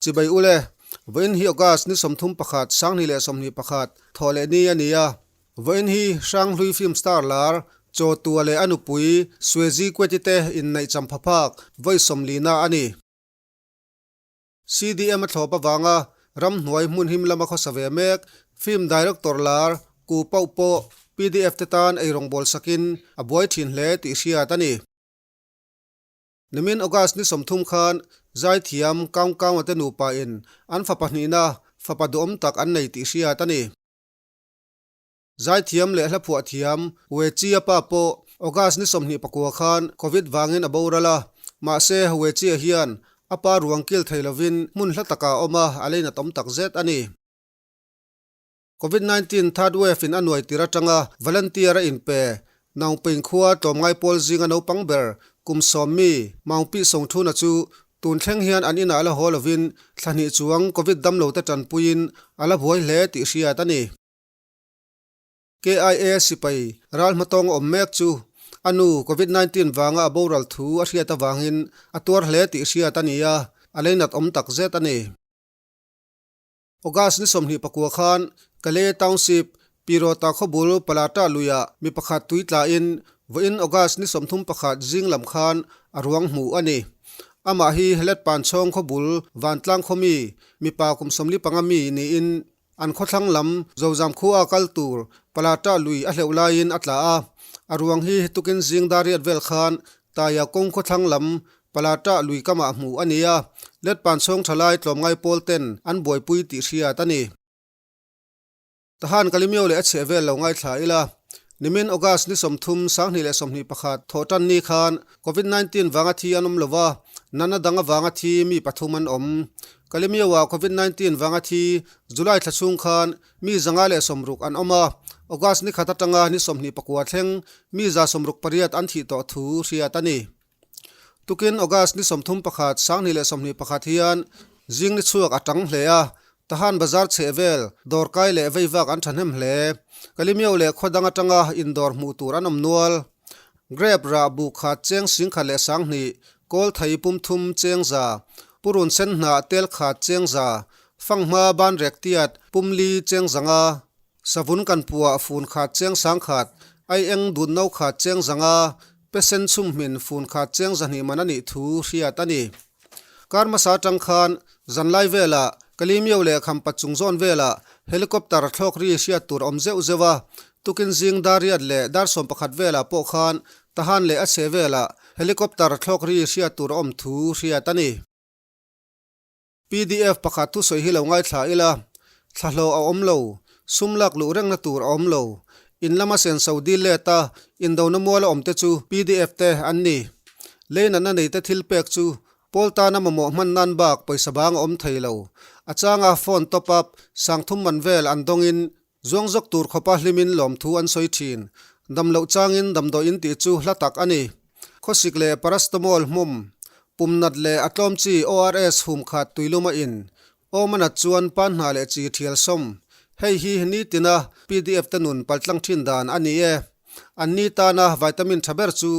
Chibai ule, vawiin hi August ni 31, 2021, thawh leh ni a ni a. Vawiin hi Hranghlui film star lar Chaw Tua leh a nupui Suezi Kweti te inneih champha phak vawi 40 na a ni. CDM a thlawp avanga ramhnuai hmun him lama khawsa ve mek film director lar Ku Pauh pawh PDF te tan eirawngbawl sakin a buai thin hle tih hriat a ni. Nimin August ni 30 khan zaithiam Kaung Kaunga te nupa in an fapa hnihna fapa duhawm tak an nei tih hriat a ni. Zaithiam leh hla phuah thiam Wei Chia pa pawh August ni 29 khan Covid vangin a boral a, mahse Wei Chia hian a pa ruang kil thei lovin hmun hla takah a awm a, a leinat awm tak zet a ni. Covid 19 third wave in a nuai tir atanga volunteer a inpe Naungping khua tlawmngai pawl zinga naupang ber kum 10 mi Maungpih Sawngthuna chu tun thleng hian an inah la haw lovin thla hnih chuang Covid damlo te tanpuiin a la buai hle tih hriat a ni. KIA sipai ral hmatawng awm mek chu a nu Covid 19 vanga a boral thu a hriat avangin a tuar hle tih hriat a ni a, a leinat awm tak zet a ni. August ni 29 khan Kalay Township, Pirota khawbul Palata luiah mi pakhat tui tlain vawiin August ni 31 zing lam khan a ruang hmuh a ni. Amah hi Letpan chhawng khawbul Vantlang khawmi mipa kum 45 mi niin An khawthlang lam Zozam khua kal tur Palata lui a hleuh laiin a tla a, a ruang hi tukin zing dariat vel khan Taia kawng khawthlang lam Palata lui kamah hmuh a ni a, letpan chhawng tha lai tlawmngai pawl ten an buaipui tih hriat a ni. Tahan Kalimio leh a chheh vel lo ngaithla ila, nimin August ni 30, 2021 thawh tan ni khan Covid 19 vanga thi an awm lo va, natna dang avanga thi mi pathum an awm. Kalemioa Covid 19 vanga thi July thla chhung khan mi 160 an awm a, August ni khat atanga ni 29 thleng mi 168 an thih tawh thu hriat a ni. Tukin August ni 31, 2021 hian zing ni chhuak a tang hle a, Tahan bazar chheh vel dawr kai leh veivak an thahnem hle. Kalemio leh khaw dang atanga indawr hmuh tur an awm nual. Grape rah bu khat cheng sing khat leh 2000, kawl thei pum thum cheng za, purun sen hnah tel khat cheng za, fanghma ban rek tiat pum li cheng zanga, savun kan puah fun khat cheng 1000, ai eng dun no khat cheng zanga, pesen chhum hmin fun khat cheng 200 man a nih thu hriat a ni. Kar hmasa atang khan zanlai velah Kalimio leh Khampat chung zawn velah helicopter thlawk ri hriat tur awm zeuh zeuh a, tukin zing dar riat leh dar 11 velah pawh khan Tahan leh a chhe velah helicopter thlawk ri hriat tur awm thu hriat a ni. PDF pakhat thusawi hi lo ngaithla ila, thlahlawh a awm lo, sum lak luh rengna tur a awm lo. In lama senso dil let a, indona muala awm te chu PDF te an ni. Leinatna nei te thil pek chu pawl tana mamawh hman nan bak pawisa bang a awm thei lo. A changa phone top up 3000 man vel an dawngin zuang zawk tur khawpa hlimin lawmthu an sawi thin. Dam loh changin damdawiin tih chu hla tak a ni. Khawsik leh paracetamol hmawm, pumnat leh a tlawm chi ORS hum khat tuilum a in. Awmanat chuan pan hna leh chi thial sawm. Hei hi nitina PDF te nun paltlang thin dan a ni e. An ni tana vitamin tha ber chu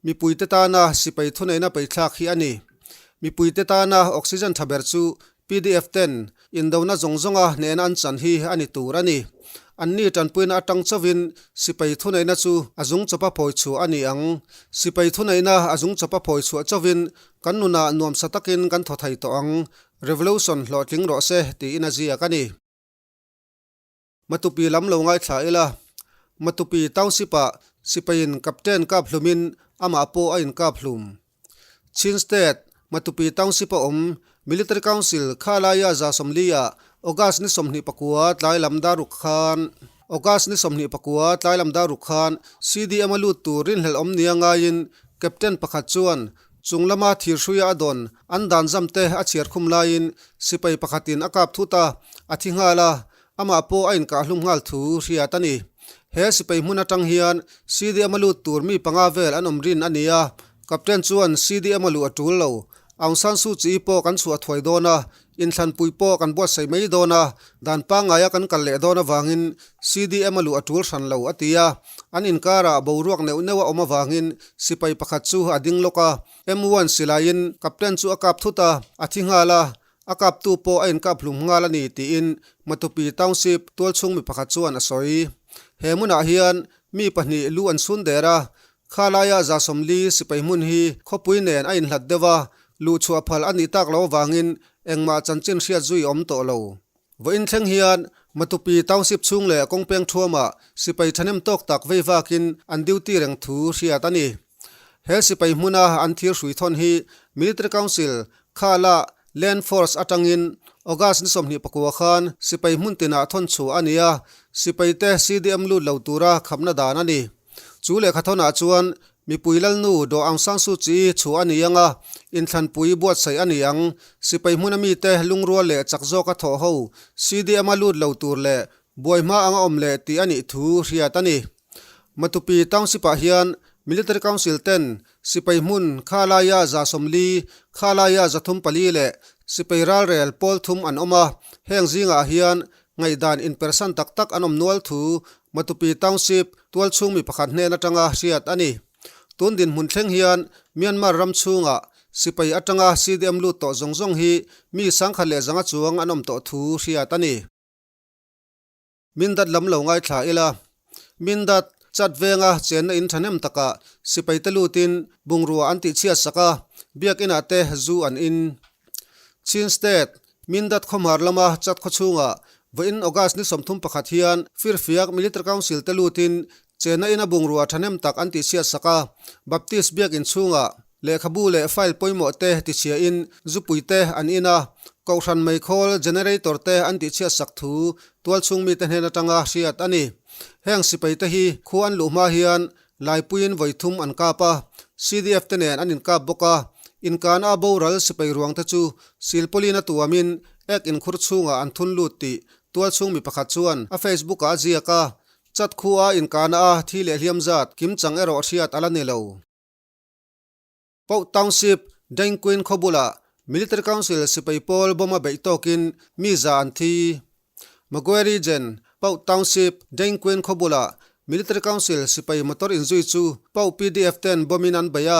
mipuite tana sipai thuneihna peithlak hi a ni. Mipuite tana oxygen tha ber chu PDF ten indona zawng zawnga hnehna an chan hi a ni tur a ni. An ni tanpuina atang chauhin sipai thuneihna chu a zung chawpa phawi chhuah a ni ang. Sipai thuneihna a zung chawpa phawi chhuah chauhin kan nunah nuamsa takin kan thaw thei tawh ang. Revolution hlawhtling rawh se tiin a ziak a ni. Matupi lam lo ngaithla ila, Matupi Township-ah sipaiin Captain kap hlumin amah pawh a inkap hlum. Chin State, Matupi Township-a awm Military Council kha laia 40-ah August ni 29 tlai lam daruk khan August ni 29 tlai lam daruk khan CDM a lut tur rinhlelh awm nia ngaiin Captain pakhat chuan chung lama thir hruia a dawn an dan zam te a chhiar khum laiin sipai pakhatin a kap thut a, a thi nghal a, amah pawh a inkahlum nghal thu hriat a ni. He sipai hmun atang hian CDM a lut tur mi panga vel an awm rin a ni a, Captain chuan CDM a luh a tul lo. Aung San Suu Kyi pawh kan chhuah thuai dawn a, inthlanpui pawh kan buatsaih mai dawn a, dan pangngaia kan kal leh dawn avangin CDM a luh a tul hran lo, a ti a. An inkarah boruak neuh neuh a awm avangin sipai pakhat chu a ding lawk a, M1 silaiin Captain chu a kap thut a, a thi nghal a. A kaptu pawh a inkap hlum nghal a ni tiin Matupi Township tualchhung mi pakhat chuan a sawi. He hmunah hian mi pahnih lu an chhun der a, Khalaia 140 sipai hmun hi khawpui nen a inhlat deuh a, luhchhuah phal a nih tak lo avangin engmah chanchin hriat zui a awm tawh lo. Vawiin thleng hian Matupi Township chhung leh kawngpeng thuamah sipai thahnem tawk tak vei vakin an duty reng thu hriat a ni. He sipai hmuna an thir hrui thawn hi Military Council Khala Land Force atangin August ni 24 khan sipai hmun tinah thawn chhuah a ni a, sipaite CDM lut lo tura khapna dan a ni. Chu lehkha thawnah chuan mipui lalnu Daw Aung San Suu Kyi chhuah a ni ang a, inthlanpui buatsaih a ni ang. Sipai hmuna mite lungrual leh chak zawka thawh ho CDM-a lut lo tur leh buai hma anga awm leh tih a nih thu hriat a ni. Matupi Township-ah hian Military Council ten sipai hmun Khalaia 140, Khalaia 304 leh sipai ralrel pawl thum an awm a, heng zingah hian Ngaihdan inpersan tak tak an awm nual thu Matupi Township tualchhung mi pakhat hnen atanga hriat a ni. Tun dinhmun thleng hian Myanmar ram chhungah sipai atanga CDM lut tawh zawng zawng hi mi 1500 chuang an awm tawh thu hriat a ni. Mindat lam lo ngaithla ila. Mindat chat venga chenna in thahnem takah sipai te lutin bungrua an tihchhiat sak a, biakinah te zu an in. Chin State, Mindat khawhmar lama chat khaw chhungah vawiin August ni 31 hian Firfiak Military Council te lutin chenna ina bungrua thahnem tak an tihchhiat sak a, Baptist biakin chhungah lehkhabu leh file pawimawh te tichhiahin zupui te an in a, Kohhran meikhawl generator te an tihchhiat sak thu tualchhung mite hnen atanga hriat a ni. Heng sipai te hi khua an luh hma hian Laipuiin vawi thum an kap a, CDF te nen an inkap bawk a, inkana a boral sipai ruang te chu silpawlin a tuamin ek inkhur chhungah an thun lut tih tualchhung mi pakhat chuan a Facebook ah a ziak a, chat khua inkana a thi leh hliam zat kimchang erawh hriat a la ni lo. Poh Township, Dengquin khaw bulah Military Council sipai pawl bomb a beih tawkin mi za an thi. Magwe Region, Poh Township, Dengquin khaw bulah Military Council sipai motor inzui chu Poh PDF ten bomb in an beih a,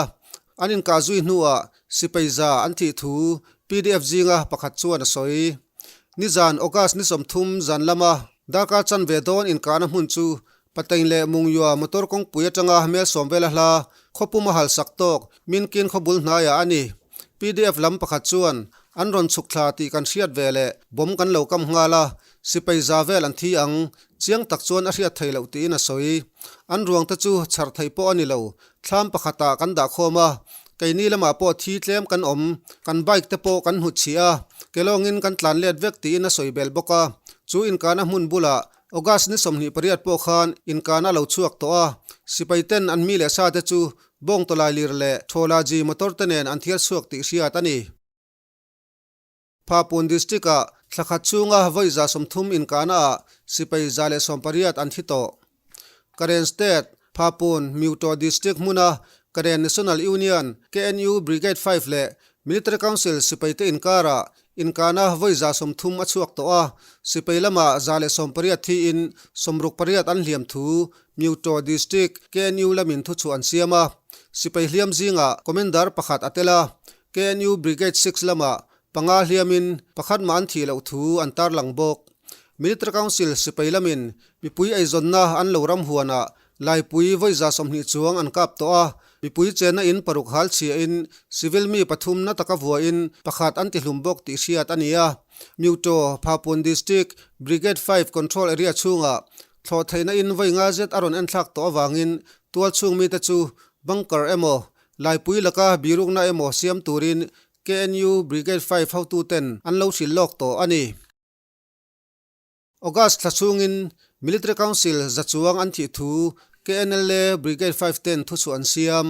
an inkah zui hnuah sipai za an thih thu PDF zinga pakhat chuan a sawi. Nizan August ni 30 zan lama darkar chanve dawn inkahna hmun chu Patain leh Mungyua motor kawngpui atanga hmel sawm vela hla khawpum a hal sak tawk Minkin khaw bul hnaiah a ni. PDF lam pakhat chuan an rawn chhuk thla tih kan hriat ve leh bomb kan lo kam nghal a, sipai za vel an thi ang, chiang tak chuan a hriat thei loh tiin a sawi. An ruang te chu chhar theih pawh a ni lo, thlam pakhatah kan dah khawm a, keini lamah pawh thi tlem kan awm, kan bike te pawh kan hnutchhiah a, kelawngin kan tlan let vek tiin a sawi bel bawk a, chu inkahna hmun bulah August ni 28 pawh khan inkahna a lo chhuak tawh a, sipai ten an mi leh sa te chu bawng tawlai lir leh Thawlaji motor te nen an thiar chhuak tih hriat a ni. Phapun District ah thla khat chhunga vawi 130 inkahna ah sipai 118 an thi tawh. Karen State, Phapun, Myuto District hmuna Karen National Union, KNU, Brigade 5 leh Military Council sipai te inkarah Inkahna vawi 130 a chhuak tawh a, sipai lamah 118 thiin 68 an hliam thu Myuto District KNU lamin thuchhuah an siam a. Sipai hliam zingah Commander pakhat a tel a, KNU Brigade 6 lamah panga hliamin pakhat mah an thih loh thu an tarlang bawk. Military Council sipai lamin mipui eizawnna an lo ram huanah Laipui vawi 120 chuang an kap tawh a, mipui chenna in paruk hal chhiahin civil mi pathum na taka vuahin pakhat an tihlum bawk tih hriat a ni a. Myuto, Phapun District, Brigade 5 Control Area chhungah thlawh theihna in vawi nga zet a rawn enthlak tawh avangin tual chhung mite chu bunker emaw, laipui laka birukna emaw siam turin KNU Brigade 5 hotuten an lo hrilh lawk tawh a ni. August thla chhungin Military Council za chuang an thih thu KNLA Brigade 5 ten thuchhuah an siam.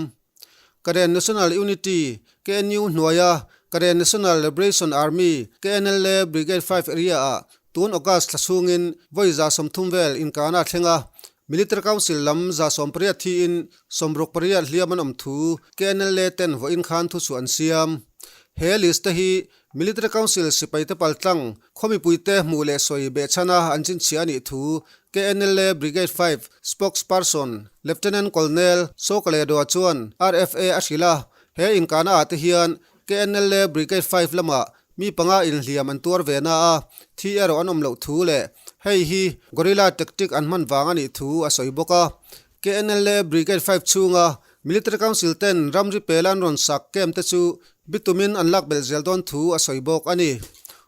Karen National Unity, KNU, hnuaia Karen National Liberation Army, KNLA, Brigade 5 area-ah tun August thla chhungin vawi 130 vel inkahna a thleng a, Military Council lam 118 thiin 68 hliam an awm thu KNLA ten vawiin khan thuchhuah an siam. He list te hi Military Council sipaite paltlang khaw mipuite hmuh leh sawi behchhana an chinchhiah a nih thu KNLA Brigade 5 spokesperson Lieutenant Colonel Sawkaledoa chuan RFA a hrilh a, he inkahna ah te hian KNLA Brigade 5 lamah mi panga inhliam an tuar ve na a, thi erawh an awm loh thu leh hei hi guerrilla tactic an hman vang a nih thu a sawi bawk a. KNLA Brigade 5 chhunga Military Council ten ramri pela an rawn sak camp te chu bitumin an lak belh zel dawn thu a sawi bawk a ni.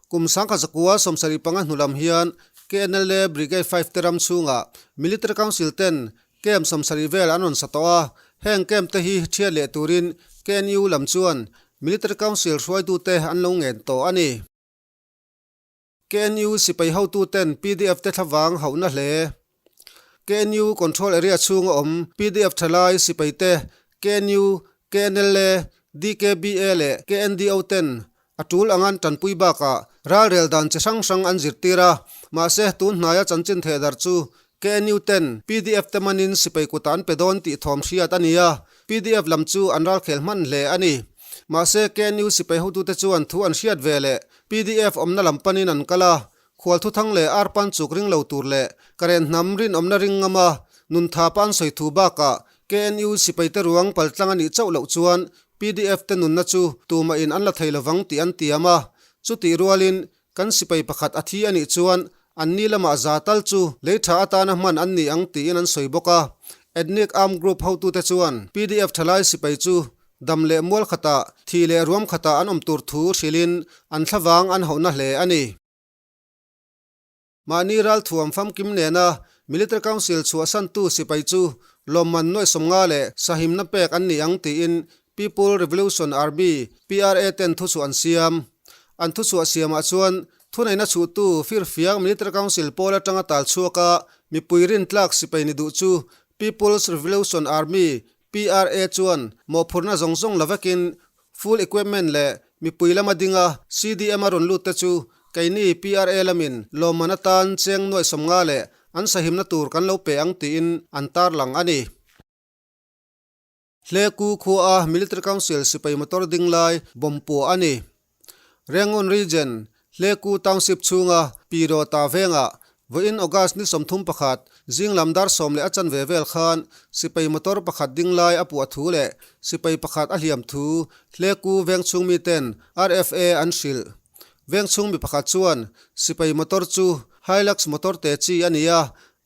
Kum sangkhat zakua 75 hnu lam hian KNLA Brigade 5 te ram chhungah Military Council ten Camp 70 vel an rawn sa tawh a, heng camp te hi thiat leh turin KNU lam chuan Military Council hruaitute an lo ngen tawh a ni. KNU sipai hotuten pdf te thlavang hauhna hle. KNU Control Area chhunga awm pdf thalai sipai te KNU, KNLA, DKBA leh KNDO ten A tul angan tanpui bakah ralrel dan chi hrang hrang an zirtir a, mahse tun hnaia chanchin thehdar chu KNU ten pdf te manin sipai kutah an pe dawn tih thawm hriat a ni a, pdf lam chu an ralkhel hman hle a ni. Mahse KNU sipai hotute chuan thu an hriat ve leh pdf awmna lam panin an kal a, Khual thuthang leh arpan chuk ring lo tur leh Karen hnam rinawmna ring ngama nun thapa an sawi thu bakah KNU sipaite ruang paltlang a nih chauh loh chuan pdf te nunna chu tumahin an la thei lovang tih an tiam a. Chutih rualin kan sipai pakhat a thi a nih chuan anni lamah za tal chu lei tha atana hman an ni ang tiin an sawi bawk a. Ethnic Armed Group hotute chuan pdf thalai sipai chu dam leh mual khatah, thi leh ruam khatah an awm tur thu hrilhin an thlavang an hauhna hle a ni. Mahni ralthuam famkim nena Military Council chhuahsantu sipai chu lawmman nuaihsawmnga leh sahimna pek an ni ang tiin People Revolution Army, PRA, ten thuchhuah an siam. An thuchhuah siamah chuan thuneihna chhuhtu firfiak Military Council pawl atanga tal chhuaka mipui rintlak sipai ni duh chu People's Revolution Army, PRA chuan mawhphurhna zawng zawng la vekin full equipment leh mipui lama dinga CDM a rawn lut te chu keini PRA lamin lawmman atan cheng nuaih 50 leh an sahimna tur kan lo pe ang tiin an tarlang a ni. Hleku khua a Military Council sipai motor ding lai bomb puah a ni. Rangoon Region, Hleku Township chhunga Pi Rawta vengah vawiin August ni 31 zing lam dar sawm leh a chanve vel khan sipai motor pakhat ding lai a puah thu leh sipai pakhat a hliam thu Hleku veng chhung miten RFA an hrilh. Veng chhung mi pakhat chuan sipai motor chu Hilux motor te chi a ni a,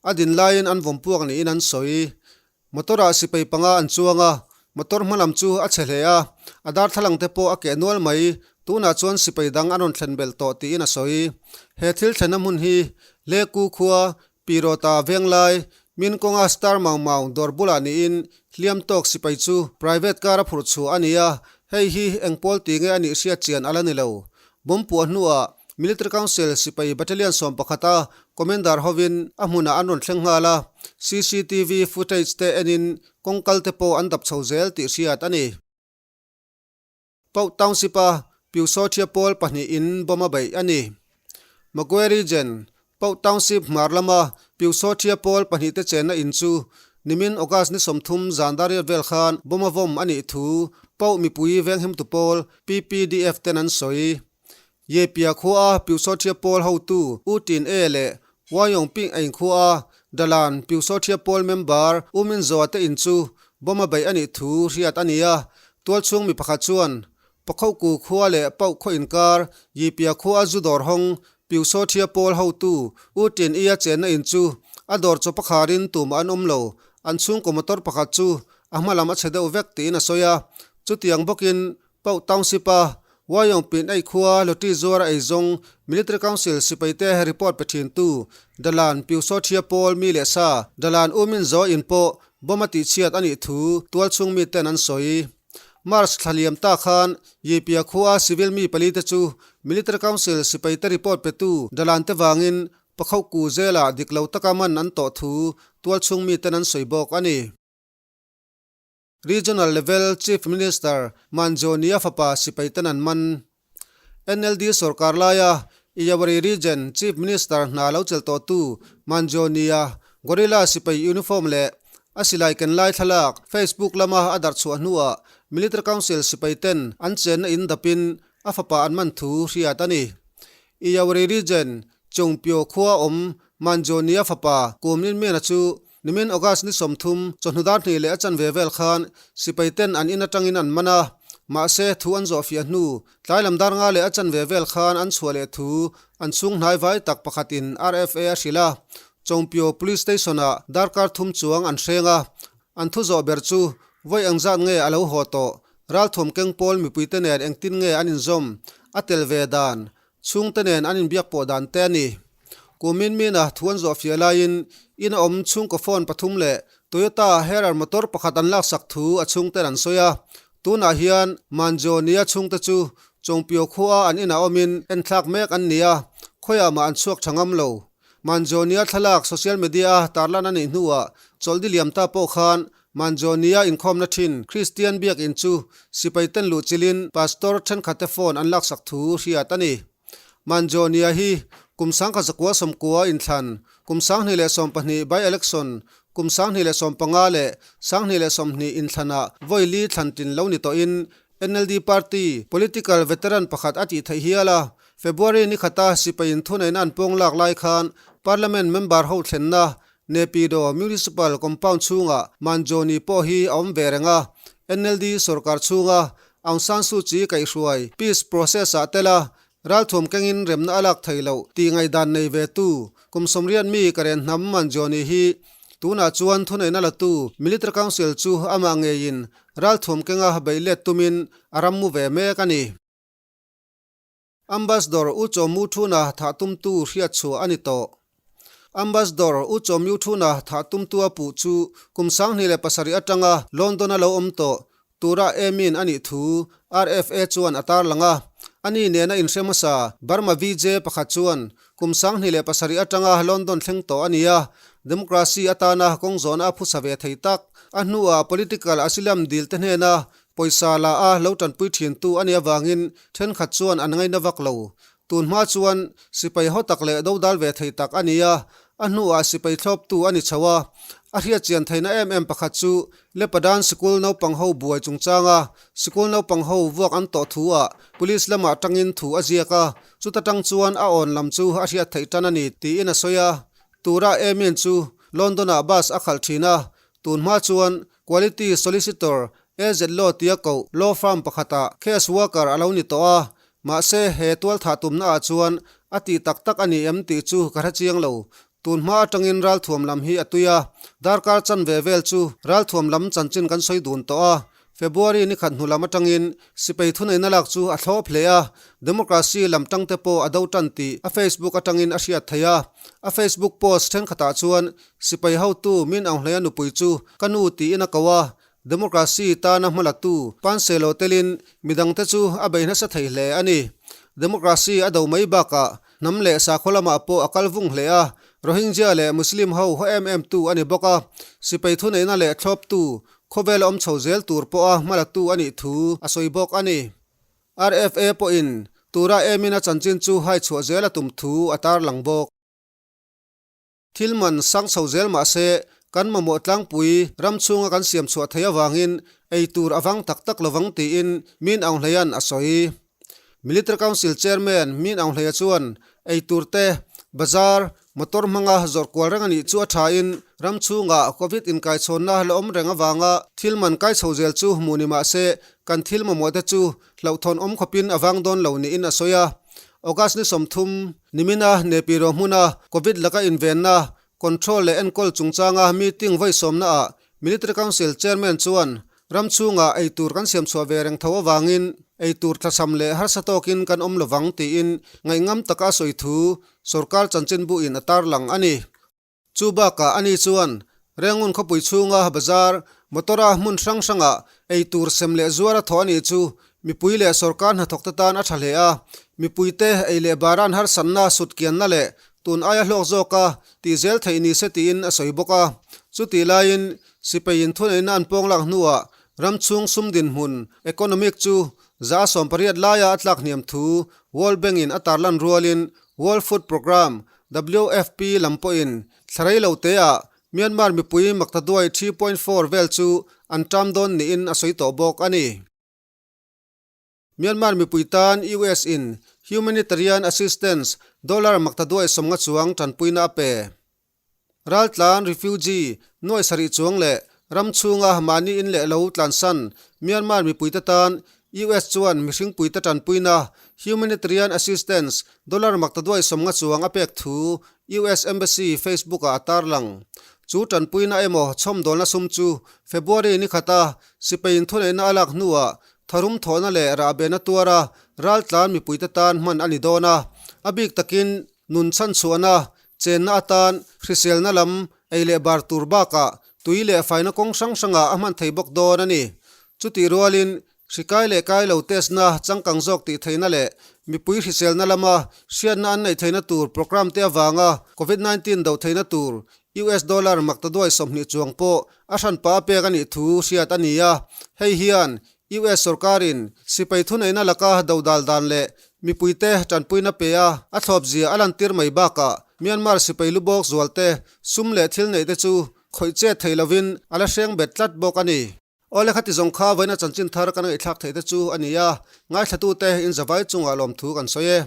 a din laiin an vawm puak niin an sawi. Motor ah sipai panga an chuang a, motor hma lam chu a chhe hle a, a darthlalang te pawh a keh nual mai, tunah chuan sipai dang an rawn thlen belh tawh tiin a sawi. He thil thlenna hmun hi Hleku khua, Pirawta Venglai, Min kawnga Star Mau Mau dawr bulah niin hliam tawk sipai chu private car a phurh chhuah a ni a, hei hi eng pawl ti nge a nih hriat chian a la ni lo. Bomb puah hnuah Military Council sipai Battalion 11 a Commander hovin a hmunah an rawn thleng nghal a, cctv footage te enin kawngkal te pawh an dap chho zel tih hriat a ni. Pauh Township a Pyusawthia pawl pahnih in bomb a beih a ni. Magwe Region, Pauh Township hmar lama Pyusawthia pawl pahnih te chenna in chu nimin August ni 30 zan dariat vel khan bomb a vawm a nih thu Pauh mipui venghimtu pawl PPDF ten an sawi. Yepia khua a Pyusawthia pawl hotu U Tin E leh Wayong Ping Aing khua a Dalan Pyusawthia pawl member U Min Zoa te in chu bomb a beih a nih thu hriat a ni a, tualchhung mi pakhat chuan Pakhoku khua leh Pauh khaw inkar Yipia khua a zu dawr hawng Pyusawthia pawl hotu U Tin E a chenna in chu a dawr chaw pakharin tumah an awm lo, an chhungkaw motor pakhat chu a hma lam a chhe deuh vek tiin a sawi a, chutiang bawkin Pauh Township a Wyong pin ei khua Lottery zuar a eizawng Military Council sipaite report pe thintu Dalan Pyusawthia pawl mi leh sa Dalan U Min Zaw in pawh bomb a tihchhiat a nih thu tualchhung miten an sawi. March thla liam ta khan Yipia khua civil mi pali te chu Military Council sipaite report petu Dalan te vangin Pakhoku zela dik lo taka man an tawh thu tualchhung miten an sawi bawk a ni. Regional level Chief Minister Manjonia fapa sipai ten an man. NLD sorkar laia Iyawari Region Chief Minister hna lo chelh tawhtu Manjonia Gorilla sipai uniform leh a silai ken lai thlalak Facebook lama a darh chhuah hnuah Military Council sipai ten an chenna in dapin a fapa an man thu hriat a ni. Iyawari Region Chungpyo khua awm Manjonia fapa Kumlin Mena chu Nimin August ni 30, chawhnu dar hnih leh a chanve vel khan sipai ten an in atangin an man a. Mahse, thu an zawh fiah hnu, tlai lam dar nga leh a chanve vel khan an chhuah leh thu an chhung hnai vai tak pakhatin RFA a hrilh a. Chawngpio Police Station-ah darkar thum chuang an hreng a, an thu zawh ber chu vawi engzat nge a lo haw tawh, ralthuam keng pawl mipuite nen engtin nge an inzawm, a tel ve dan, Chhungte nen an inbiak pawh dan te a ni. Kumin mina thu an zawh fiah laiin in a awm chhungkaw phone pathum leh Toyota Harrier motor pakhat an laksak thu a chhungten an sawi a. Tunah hian Manjo nia chhungte chu Chawngpio khua an inah awmin enthlak mek an ni a, khawiah mah an chhuak tha ngam lo. Manjonia thlalak social media-a tarlan a nih hnuah chawlhdi liam ta pawh khan Manjonia inkhawmna thin Kristian biakinn chu sipai ten luh chilin pastor thenkhatte phone an laksak thu hriat a ni. Manjonia hi kum sangkhat zakua sawmkua inthlan, kum 2012 by-election, kum 2015 leh 2020 inthlanah vawi li thlan tlin lo ni tawhin NLD party political veteran pakhat a tih theih hial a, February ni khata sipaiin thuneihna an pawng lak lai khan Parliament member ho thlenna Naypyidaw Municipal Compound chhungah Manjoni pawh hi a awm ve reng a, NLD sorkar chhunga Aung San Suu Kyi kaihhruai peace process ah tel a, ralthuam kengin remna a lak thei loh tih ngaihdan nei ve tu kum sawmriat mi Karen hnam Manjoni hi tunah chuan thuneihna latu Military Council chu amah ngeiin Ralthuam kenga beih let tumin a ram mu ve mek a ni. Ambassador U Chaw Mu Thuna thah tumtu hriat chhuah a ni tawh. Ambassador U Chaw Myu Thuna thah tumtu a puh chu kum 2007 atanga London-a lo awm tawh tura Amin a nih thu RFA chuan a tarlang a. Ani nena inhre hmasa Burma VJ pakhat chuan kum 2007 atanga London thleng tawh a ni a, Democracy atana kawng zawhna a phusa ve thei tak. A hnuah political asylum dil te hnena pawisa la a lo tanpui thintu a nih avangin thenkhat chuan an ngaina vak lo. Tun hma chuan sipai haw tak leh dodal ve thei tak a ni a, a hnuah sipai thlawptu a ni chho a. A hriatchian theihna em em pakhat chu Lepadan sikul naupang ho buai chungchanga sikul naupang ho vuak an tawh thu ah police lamah tangin thu a ziak a, chuta tang chuan a awn lam chu a hriat theih tan a ni tiin a sawi a. Tura Emin chu London-ah bus a khalh thin a, tun hma chuan Quality Solicitor AZ Law tia koh law firm pakhatah case worker a lo ni tawh a, mahse he tualthah tumna ah chuan a tih tak tak a ni em tih chu ka hre chiang lo. Tun hma atangin ralthuam lam hi a tui a, darkar chanve vel chu ralthuam lam chanchin kan sawi dun tawh a, February ni khat hnu lam atangin sipai thuneihna lak chu a thlawp hle a, democracy lam tangte pawh a do tan tih a Facebook atangin a hriat theih a. A Facebook post thenkhatah chuan sipai hotu Min Aung Hlaing-a nupui chu ka nu tiin a ko a, democracy tana hmalatu Panselo telin midangte chu a bei nasa thei hle a ni. Democracy a do mai bakah Hnam leh sakhaw lamah pawh a kal vung hle a, Rohingya leh Muslim ho haw em em tu a ni bawk a, sipai thuneihna leh thlawptu, khawvel a awm chho zel tur pawha hmalatu a nih thu a sawi bawk a ni. RFA pawhin tura emin a chanchin chu hai chhuah zel a tum thu a tarlang bawk. Thil man sang chho zel mah se, kan mamawh tlangpui ram chhunga kan siam chhuah theih avangin ei tur a vang tak tak lovang tiin Min Aung Hleia'n a sawi. Military Council Chairman Min Aung Hleia chuan ei tur te, bazar, motor hmanga zawrh kual reng a nih chu a thain ram chhunga Covid inkaichhawnna la awm reng avanga thil man kai chho zel chu hmuh ni mah se kan thil mamawh te chu hlauhthawn awm khawpin a vang dawn lo niin a sawi a. August ni 30, nimina Nepiro hmuna Covid laka invenna, control leh enkawl chungchanga meeting vawi sawmnaah Military Council Chairman chuan ram chhungah eitur kan siam chhuah ve reng tho avangin eitur thlachham leh harsa tawkin kan awm lovang tiin ngaihngam taka a sawi thu sorkar chanchinbuin a tarlang a ni. Chu bakah ani chuan Rengun khawpui chhunga bazar, motor-a hmun hrang hrangah ei tur sem leh zuar a thawh a nih chu mipui leh sorkar hnathawkte tan a tha hle a. Mipuite ei leh baran harsatna, sutkianna leh tun aia hlawk zawka tih zel theih ni se tiin a sawi bawk a. Chutih laiin sipaiin thuneihna an pawng lak hnuah ram chhung sum dinhmun, economic, chu 80% laia a tlak hniam thu World Bank-in a tarlan rualin World Food Programme, WFP, lam pawhin thla rei lo teah Myanmar mipui maktaduai 3.4 vel chu an ṭam dawn niin a sawi tawh bawk a ni. Myanmar mipui tan US in humanitarian assistance dollar maktaduai 50 chuang ṭanpuina a pe. Raltlan, refugee, nuai sarih chuang leh ram chhunga mahni in leh lo tlansan Myanmar mipuite tan US chuan mihringpuite tanpuina, humanitarian assistance, dollar maktaduai 50 chuang a pek thu US Embassy Facebook-ah a tarlang. Chu tanpuina emaw chhawmdawlna sum chu February ni khata sipai inthuneihna a lak hnuah tharum thawhna leh rahbehna tuara raltlan mipuite tan hman a ni dawn a, a bik takin nun chhanchhuahna, chenna atan hriselna lam ei leh bar tur bakah tui leh faina kawng hrang hrangah a hman thei bawk dawn a ni. Chutih rualin hri kai leh kai lo test-na changkang zawk tih theihna leh mipui hriselna lama hriatna an neih theihna tur programme te avanga Covid 19 doh theihna tur US dollar maktaduai 20 chuang pawh a hranpa a pek a nih thu hriat a ni a. Hei hian US sorkarin sipai thuneihna laka dodal dan leh mipuite tanpuina pe a, a thlawpzia a lantir mai bakah Myanmar sipai lubawk zualte sum leh thil neihte chu khawih chet thei lovin a la hreng bet tlat bawk a ni. Awle khati zawng kha vawiina chanchin thar kan ngaihthlak theih te chu a ni a, ngaithlatute in zavai chungah lawmthu kan sawi e.